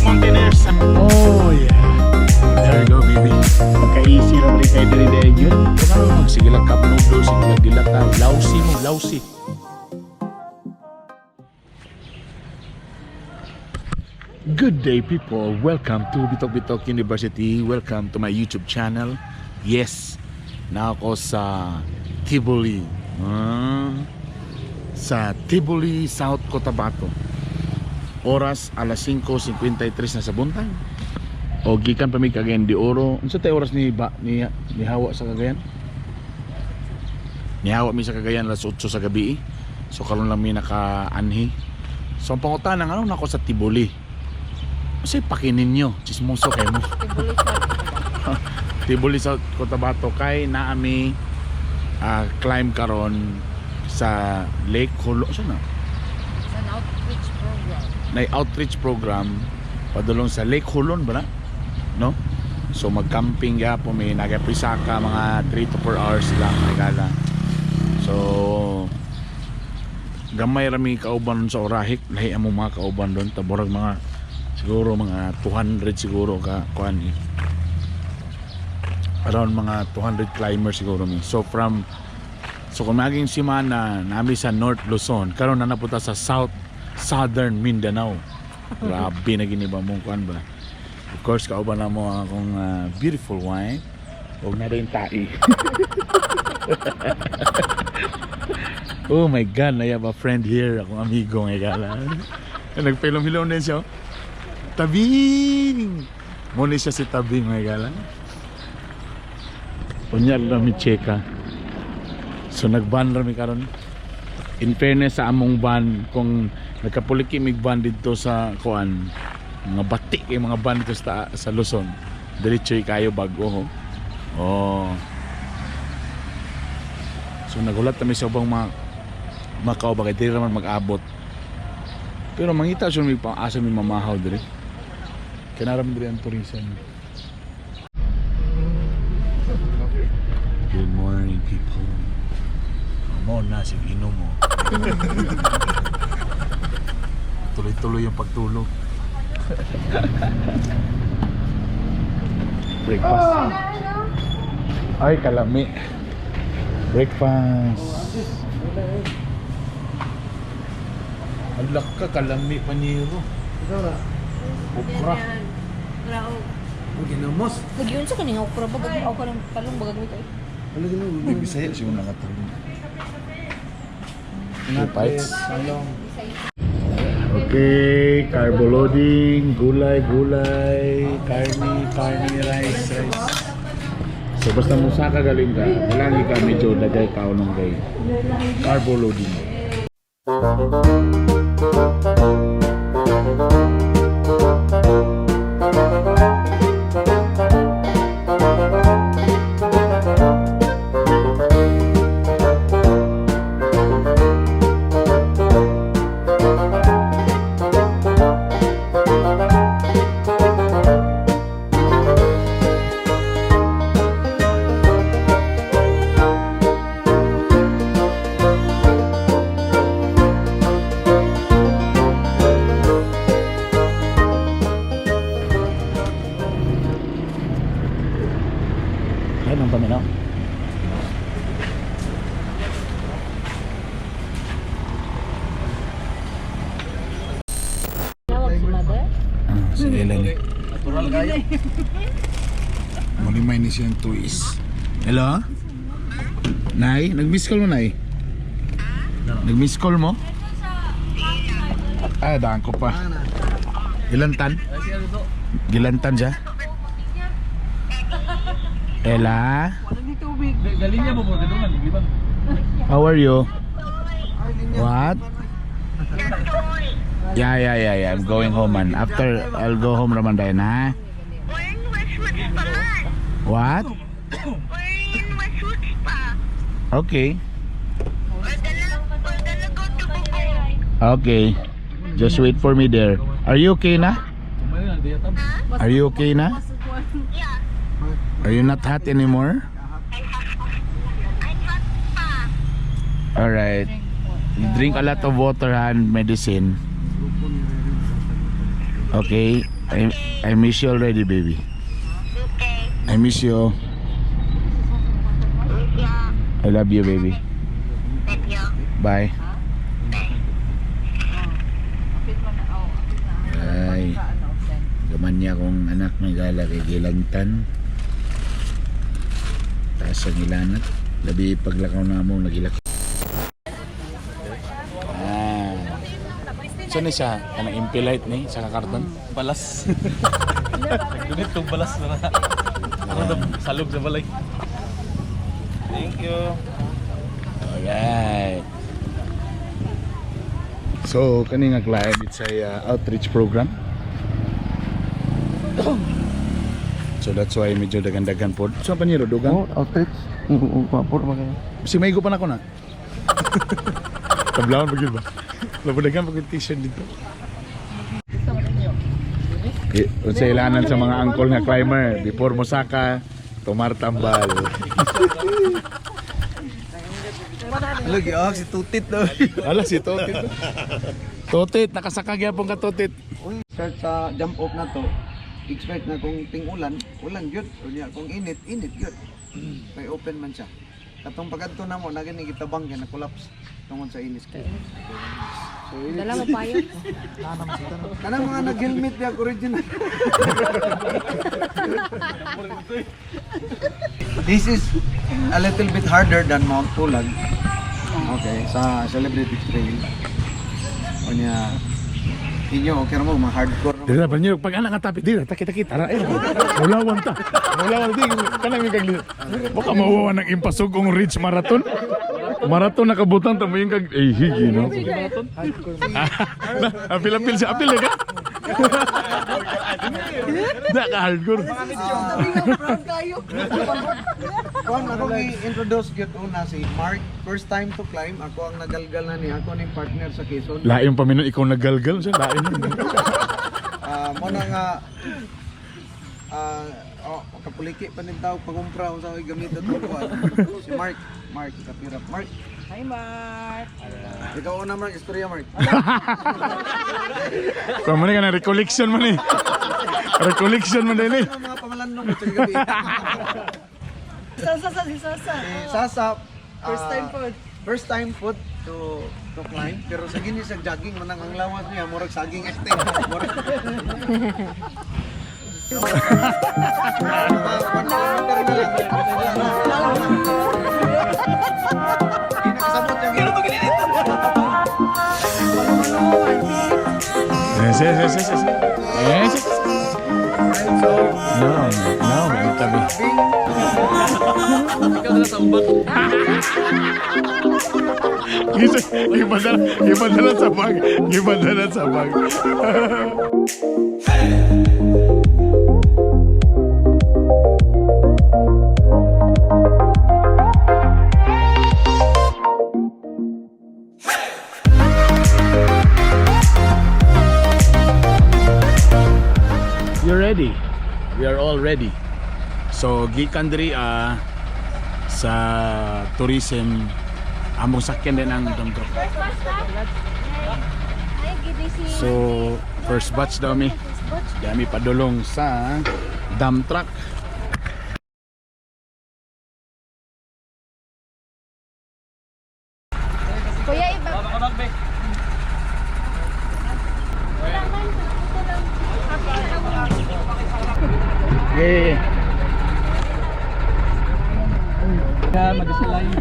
Mountaineers. Oh yeah. There you go, baby. Ka-easy ra man kay diri diri yun. Kung ano magsige lang cup noodles, sige lang dilata, lousy mo, lousy. Good day, people. Welcome to Bitok Bitok University. Welcome to my YouTube channel. Yes, na ako sa Tivoli. Sa Tivoli, South Cotabato. Oras alas 5:53 na sa buntag. O gikan pa mi Cagayan de Oro. Unsa tay oras ni ba, ni ni hawa sa Cagayan? Nihawa mi sa Cagayan alas 8 sa gabi. So karon lang mi naka-anhi. So ang pangutana, ano na ako sa Tivoli? Kasi pakin ninyo, chismoso kayo mo. Tivoli sa Cotabato kay naami climb karon sa Lake Hulo, saan na? It's an outreach program. Na outreach program padulong sa Lake Hulon ba na? No? So mag-camping gyapon mi, nagaprisaka mga 3 to 4 hours lang gala. So gamay ra mi kauban sa Orahik, lahi among mga kauban doon, taborag mga siguro mga 200 siguro ka kuan eh. Around mga 200 climbers siguro mi. So kung maging simana nami sa North Luzon, karon na napunta sa Southern Mindanao. Grabe na gini ba mong kuan ba? Of course, kauban na mo akong beautiful wife. Huwag na rin tai. Oh my God, I have a friend here. Akong amigo nga gala. Nagpilom-hilom din siya, oh. Tabing! Muna siya si Tabing nga gala. Unya lang mi cheka. So nagban ra mi karon. In fairness sa among van, kung nagkapuliki mig van didto sa kuan, mga batik kay mga van dito sa Luzon. Diretso kayo bago ho. Oh. So nagulat kami sa ubang mga Macau kay dili raman mag-abot. Pero mangita siya may pang-asa may mamahaw diri. Kinaram diri ang tourism. Good morning, people. Mo na si inom mo. Tuloy-tuloy yung pagtulog. Breakfast. Ay, kalami. Breakfast. Alak ka, kalami paniro. Okra. Ginamos. Nagyun sa kaning okra ba bagay okra ng talong bagag mi kay. Ano ginamos? May Bisaya siguro nakatulog. Two bites. Okay, carbo loading, gulay, gulay, karne, karne, rice, rice. So basta mo sa kagaling ka, lagi ka medyo dagay ka nung gay. Carbo loading. Ay, nang paminaw. Tawag si mother. Ah, si Ellen eh. Natural kayo. Muli may ni siyang twist. Hello? Nay, nag-miss call mo, Nay? Nag-miss call mo? Ah, daan ko pa. Gilantan? Gilantan siya? Ella? Galing niya mo po, ganun di ba? How are you? What? Yeah. I'm going home, man. After, I'll go home raman dahil, ha? We're in Westwoods pa man. What? We're in Westwoods pa. Okay. We're gonna go to Bugo. Okay. Just wait for me there. Are you okay na? Are you okay na? Yeah. Are you not hot anymore? I'm hot pa. Alright. You drink a lot of water and medicine. Okay. I miss you already, baby. Okay. I miss you. Miss you. I love you, baby. Love you. Bye. Apit man na, oh, apit na. Ay. Ano, then. Gaman niya kong anak may gala kay Gilangtan. Taas ang ilanat. Labi paglakaw na mo nagilak. Ah. So ni siya kanang impilite ni sa kakarton. Balas. Nagdunit kong balas na na. Ako na salog sa balay. Thank you. Alright. So kani nga client, it's a outreach program. So that's why medyo dagan-dagan po. So panyero dugang. Oh, outreach. Vapor ba kayo? Si Maigo pa na ako na. Tablawan pa gyud ba? Labudagan pa gyud t-shirt dito. Eh, unsa ilanan sa mga angkol nga climber before mosaka, tumar tambal. Lagi ah, si Tutit daw. Ala si Totit. Totit, nakasaka gyapon ka, Totit. Uy, start sa jump off na to, expect na kung ting-ulan, ulan gyud. Unya kung init, init gyud. Kay open man siya. Katong pagkadto na mo, na gani gitabang kay na collapse tungod sa inis kay. So init. Dala mo pa yun. Kanang mga nag-helmet diya original. This is a little bit harder than Mount Pulag. Okay, sa Celebrity Trail. Unya inyo okay ra mo mga hardcore ra mo. Dili na panyo pag anak nga tapit dili takit takit ara eh. Mulawan ta. Mulawan di kanang may kagli. Baka mawawa ng impasog ang Ridge Marathon. Marathon nakabutan ta mo yung kag eh higi no. Apil apil siya apil ka. Da ka hardcore. Kon ako gi-introduce gyud una si Mark, first time to climb, ako ang nagalgal na ni ako ning partner sa Quezon. Lain pa minon ikaw naggalgal siya lain. Ah, mo na nga oh, kapuliki pa nin tao pangumpra unsa ay gamit ato kuan. Si Mark, Mark kapirap Mark. Hi, Mark. Ikaw una Mark, istorya Mark. Kung mo ni ka na recollection man ni. Recollection man din eh. Ano mga pamalandong sa gabi? Sasa, sasa, sasa. Si Sasa, First time po. First time po to climb pero sa gini sa jogging manang ang lawas niya murag saging este. Murag. Pinakasabot yung Yes, yes, yes, yes, yes. Yes, yes. No, no, may tabi. Ikaw na sa ubak. Ipadala, ipadala sa bag. Ipadala sa bag. You're ready. We are all ready. So, gikan diri sa tourism among sakyan din ang dump truck. So, first batch daw mi. Dami padulong sa dump truck. Kuya, iba. Wala man. Ito lang. Happy na ako. Yeah. Mag-slide.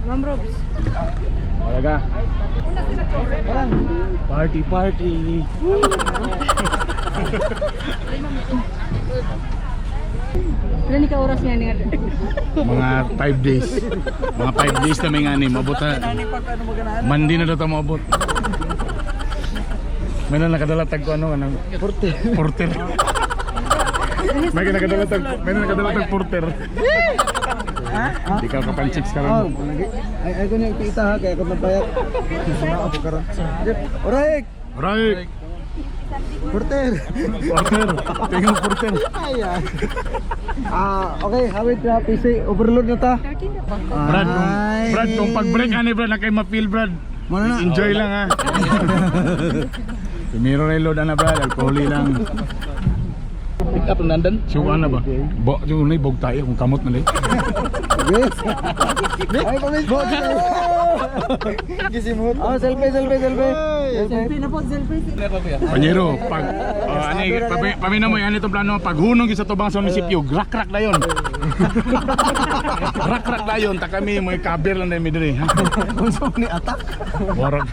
Ma'am Robs. Talaga. Party party. Pila ni ka oras nga ni Mga 5 days. Mga 5 days na may nga ni mabot na. Mandi na daw ta maabot. May na nakadala tag ko ano anong porter. Porter. May nakadala tag porter. Di ka kapanchicks karon. Ay ay ko niya ipita ha kay ako nagbayad. Ako karon. Oray, Right. porter. Porter. Tingnan porter. Ay ah. Okay, hawit na PC overload na ta. Brad, kung, Brad, kung pag-break ani Brad, na kay ma-feel Brad. Muna na. Enjoy lang ha. Primero na load na brad, alcohol lang. Pick up ng nandan. Suwa na ba? Bo, yung unay bog tayo kung kamot na lang. Ay, pamis po. Gisimot. Oh, selfie, selfie, selfie. Selfie na po, selfie. Panyero, pag oh, ani pamina mo yan itong plano, pag hunong gyud sa tubang sa munisipyo, rak-rak na yon. Rak-rak na yon, ta kami mo cover lang na mi diri. ha? Unsa man ni attack? Warag.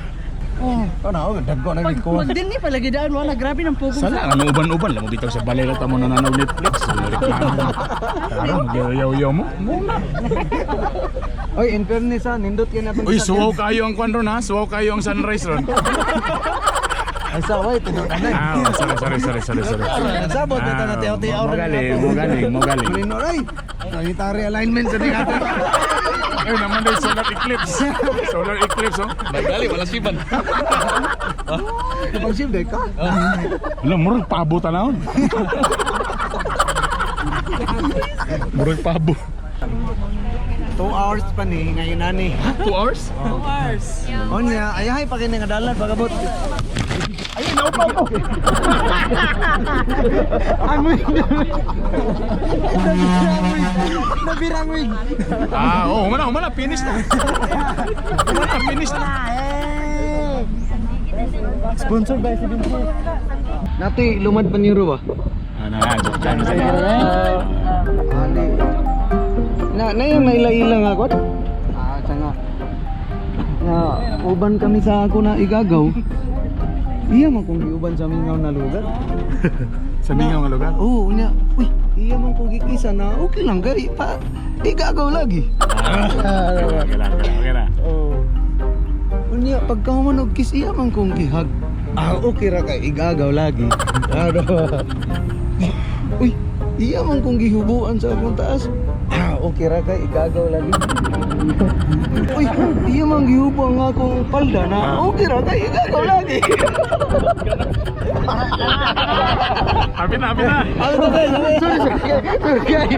Oh, na oh, dagko na Pag, gid ko. pag din ni palagi daan, wala, grabe ng pugong. Sala nga uban-uban lang mo bitaw sa balay ra ta mo nananaw Netflix. Ano, Reklamo. Tara, magyayaw-yaw mo. Muna. Oy, in fairness ha, nindot kay na Uy, suwaw kayo ang kwan ron ha. Suwaw kayo ang sunrise ron. Ay saway tinuod na. Ah, oh, sorry, sorry, sorry, sorry, sorry. Nagsabot na ta na tiyaw-tiyaw. Mo galing, mo galing, mo galing. Marino ay. Planetary alignment sa ding ato. Ay, naman dahil solar eclipse. Solar eclipse, oh. Nagdali, wala siban. Pag shift day ka. Alam, murag pabo tanawon. Murag pabo. 2 hours pa ni ngayon ani. 2 hours? Onya, ayahay pa kini nga dalan pagabot. Ay, naupaw ko. Amoy. Nabirang wig. Ah, oh, humana, humana, finish na. Humana, finish na. Sponsored by 74. Nati lumad pa niyo ba? Ah, na, na, joke lang. Ali. Na na yung naila-ila nga kot. Ah, siya nga. Nga uban kami sa ako na igagaw. Iya man kung giuban sa mingaw na lugar. Sa mingaw nga lugar. Oo, unya. Uy, iya man kung gikisa na okay lang kay pa igagaw lagi. Ah, okay lang, okay lang, okay lang. Oo. Unya pagka man og kiss iya man kung gihag. Ah, okay ra kay igagaw lagi. Ano? Uy, iya man kung gihubuan sa akong taas. Ah, okay ra kay igagaw lagi. Uy, iya man gihubo ang akong palda na okay ra kay igagaw lagi. Happy na, happy na. Ano ba? Sorry, sorry. Sorry, sorry.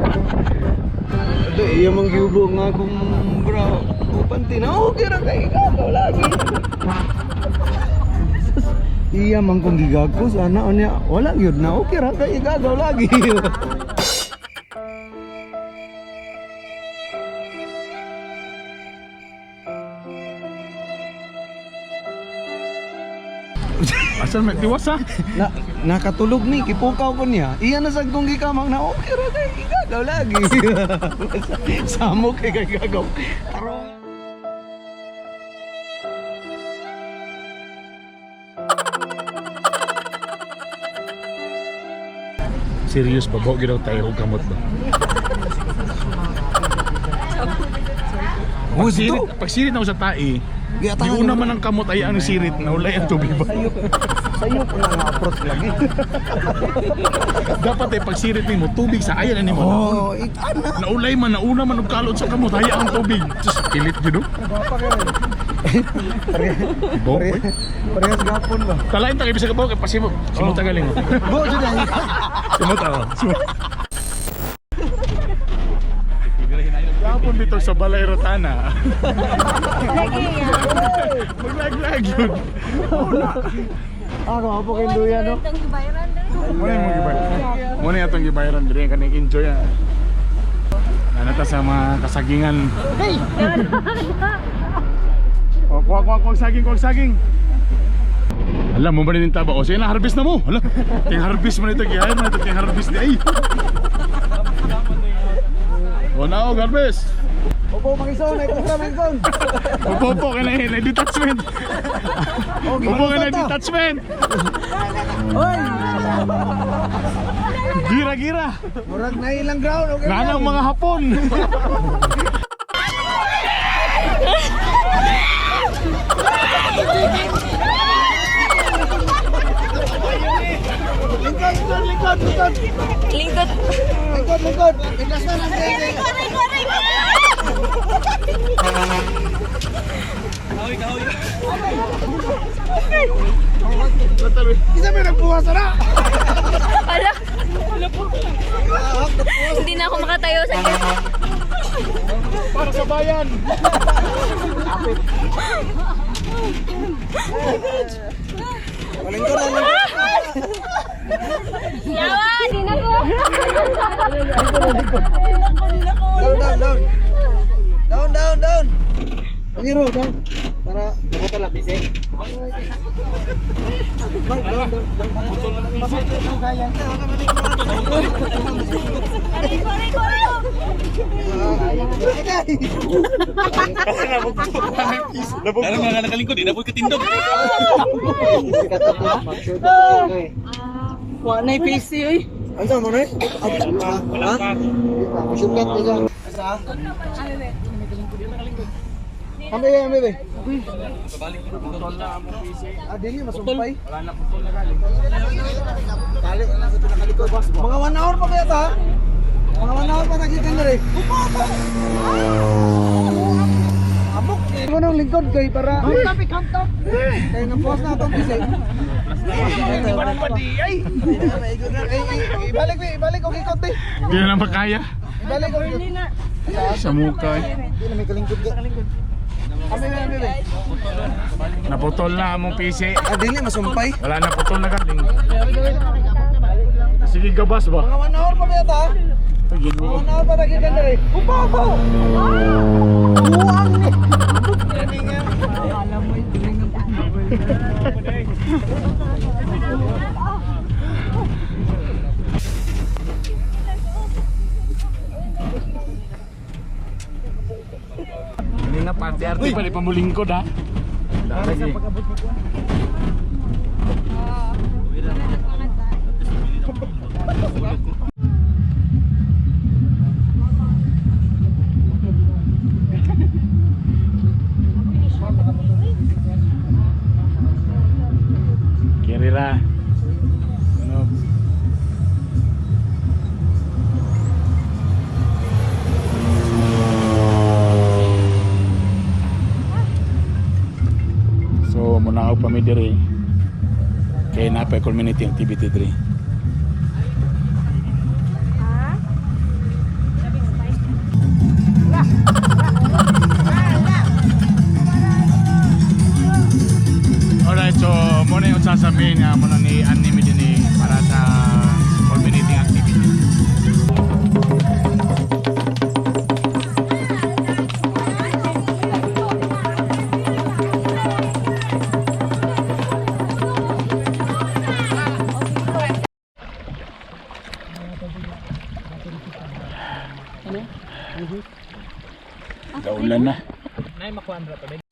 Ado, iya man gihubo ang akong bra. Upanti na okay ra kay igagaw lagi. Iya man kung gigagos ana unya wala gyud na okay ra kay igagaw lagi. Asan may tiwas ah? Na nakatulog ni kipukaw ko niya. Iya na sad kong gikamang na okay ra kay igagaw lagi. Samo kay gagaw. Tarong. Serious ba? Bo, ginaw tayo og kamot ba? Gusto. Pag sirit na ako sa tae, di una man ang kamot ay ang sirit na ulay ang tubig ba? Sayo ko na nga approach lagi. Dapat eh, pag sirit nimo tubig sa ayan ani mo. Oh, ana. Naulay man, nauna man og kalot sa kamot, haya ang tubig. Just pilit yun, no? Bo, oy. Parehas gapon ba? Talain ta kay bisag ka kay pasimo. Simuta galing. oh. Bo, jud ay. Simuta oh. Simuta. Gapon dito sa Balay Rotana. Lagi yan. Maglaglag yun. Ako apo kay Duya no. Itong gibayran dali. Muna yung gibayran. Muna yung atong gibayran diri kaning enjoy ah. Nanata sa mga kasagingan. Hey! Oh, kuha kuha kuha saging, kuha saging. Alam mo ba rin yung taba? O, sige na, harvest na mo. Hala, ting harvest mo nito, gihayin mo nito, ting harvest ni ay. O na, o, harvest. Opo mangison, ay kusra mangison. Upo, upo, kaya na, detachment. Oh, Upo ka na, detachment. Oy, Gira, gira. murag na ilang ground okay. Nanang mga Hapon. Lingkod, lingkod, lingkod. Lingkod. Lingkod, lingkod. Lingkod na lang. Aray ko, aray ko, aray ko. Isa may nagpuwas na. Ala. Hindi na ako makatayo sa Para sa bayan. Palingkod lang. Yawa, di na ko. Down, down, down. Down, down, down. Pangiro, down. Para mabuta lang busy. Down, down, down. Aray ko, aray ko, aray ko. Ano mga nakalingkod, di na po katindog. Wa na PC oy. Ano mo na? Ha? Musukat nila. Asa? Ambe, ambe, ambe. Ah, dili masumpay. Wala na putol na galing. Tali na sa pinakalikod. Mga 1 hour pa kaya ta? Mga 1 hour pa nakita na rin. Upo, upo. Amok. Mo nang lingkod kay para. Hantap, hantap. Kay na post na atong PC. Ibalik, ibalik og ikot eh. Hindi na lang makaya. Ibalik og ikot. Sa mukha eh. Hindi na may kalingkod ka. Kami na kami. Naputol na among PC. Ah, dili masumpay. Wala na, putol na galing. Sige, gabas ba? Mga 1 hour pa kaya ta? Ay, Mga Ginoo. 1 hour pa nakita na rin. Upo, upo! Buang ni! Hindi na pati arte pa, di pa mulingkod ha. Lagi. Kirira. Ano? So, muna pa mi diri. Kay na pa community activity diri. Alright, so muna yung sasabihin nga muna ni anime din eh, para sa community activity. Daulan na. Nay makuan ra pa.